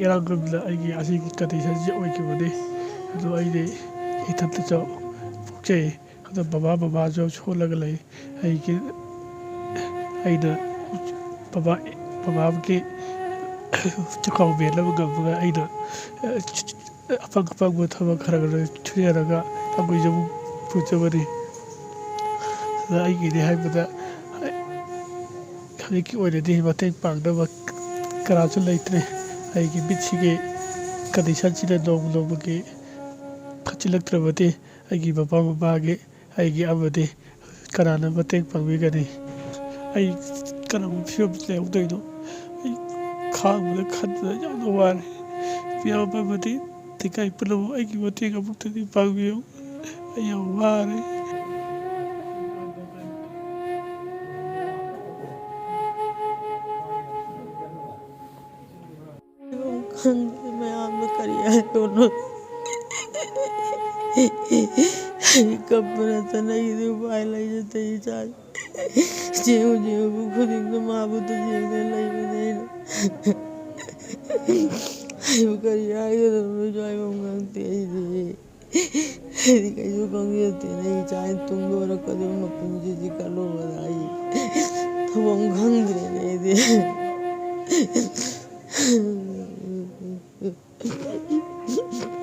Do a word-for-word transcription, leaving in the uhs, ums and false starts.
ꯏꯔꯥꯡ ꯑꯃꯗ ꯑꯩꯒꯤ ꯑꯁꯤꯒꯤ ꯀꯟꯗꯤꯁꯟꯁꯤ ꯑꯣꯏꯈꯤꯕꯅꯤ꯫ ꯑꯗꯨ ꯑꯩꯗꯤ ꯏꯊꯟꯇꯁꯨ ꯄꯣꯛꯆꯩ꯫ ꯑꯗꯣ ꯕꯕꯥ ꯃꯃꯥꯁꯨ ꯁꯣꯜꯂꯒ ꯂꯩ꯫ ꯑꯩꯒꯤ, ꯑꯩꯅ ꯕꯕꯥ, ꯕꯕꯥꯒꯤ ꯆꯈꯥꯎ ꯃꯦꯟꯅꯕ ꯉꯝꯃꯒ ꯑꯩꯅ ꯑꯄꯪ ꯑꯄꯪꯕ ꯊꯕꯛ ꯈꯔ ꯈꯔ ꯁꯨꯖꯔꯒ ꯑꯩꯈꯣꯏꯁꯨ ꯑꯃꯨꯛ ꯄꯨꯖꯕꯅꯤ꯫ ꯑꯗ ꯑꯩꯒꯤꯗꯤ ꯍꯥꯏꯕꯗ ꯍꯧꯖꯤꯛꯀꯤ ꯑꯣꯏꯅꯗꯤ ꯃꯇꯦꯡ ꯄꯥꯡꯅꯕ ꯀꯅꯥꯁꯨ ꯂꯩꯇ꯭ꯔꯦ꯫ ꯑꯩꯒꯤ ꯃꯤꯠꯁꯤꯒꯤ ꯀꯟꯗꯤꯁꯟꯁꯤꯅ ꯅꯣꯡꯃ ꯅꯣꯡꯃꯒꯤ ꯐꯠꯁꯤꯜꯂꯛꯇ꯭ꯔꯕꯗꯤ ꯑꯩꯒꯤ ꯃꯄꯥ ꯃꯃꯥꯒꯤ, ꯑꯩꯒꯤ ꯑꯃꯗꯤ ꯀꯅꯥꯅ ꯃꯇꯦꯡ ꯄꯥꯡꯕꯤꯒꯅꯤ? ꯑꯩ ꯀꯔꯝꯕ ꯐꯤꯕꯝꯗ ꯂꯩꯍꯧꯗꯣꯏꯅꯣ? ꯑꯩ ꯈꯥꯡꯕꯗ ꯈꯟꯕꯗ ꯌꯥꯝꯅ ꯋꯥꯔꯦ꯫ ꯃꯤꯌꯥꯝ ꯑꯃꯗꯤ ꯂꯩꯀꯥꯏ ꯄꯨꯝꯅꯃꯛ ꯑꯩꯒꯤ ꯃꯇꯦꯡ ꯑꯃꯨꯛꯇꯗꯤ ꯄꯥꯡꯕꯤꯌꯨ꯫ ꯑꯩ ꯌꯥꯝ ꯋꯥꯔꯦ꯫ ꯈꯪꯗꯦ ꯃꯌꯥꯝꯅ ꯀꯔꯤ ꯍꯥꯏꯗꯣꯏꯅꯣ꯫ ꯑꯩ ꯀꯞꯄ ꯅꯠꯇꯅ ꯑꯩꯗꯤ ꯎꯄꯥꯏ ꯂꯩꯖꯗꯦ ꯏꯆꯥꯁꯦ꯫ ꯆꯦꯕꯨ ꯆꯦꯕꯨ ꯈꯨꯗꯤꯡꯗ ꯃꯥꯕꯨ ꯇꯁꯦꯡꯅ ꯂꯩꯕꯅꯦ ꯑꯩꯅ꯫ ꯑꯩꯕꯨ ꯀꯔꯤ ꯍꯥꯏꯒꯗꯕꯅꯣꯁꯨ ꯍꯥꯏꯐꯝ ꯈꯪꯗꯦ ꯑꯩꯗꯤ꯫ ꯑꯩꯗꯤ ꯀꯩꯁꯨ ꯈꯪꯖꯗꯦꯅꯦ꯫ ꯑꯩ ꯏꯆꯥ ꯇꯨꯡ ꯂꯣꯏꯔꯛꯀꯗꯕ ꯃꯄꯨꯟꯁꯤꯗꯤ ꯈꯜꯂꯨꯕꯗ ꯑꯩ ꯊꯕꯛ ꯈꯪꯗ꯭ꯔꯦꯅꯦ ꯑꯩꯗꯤ꯫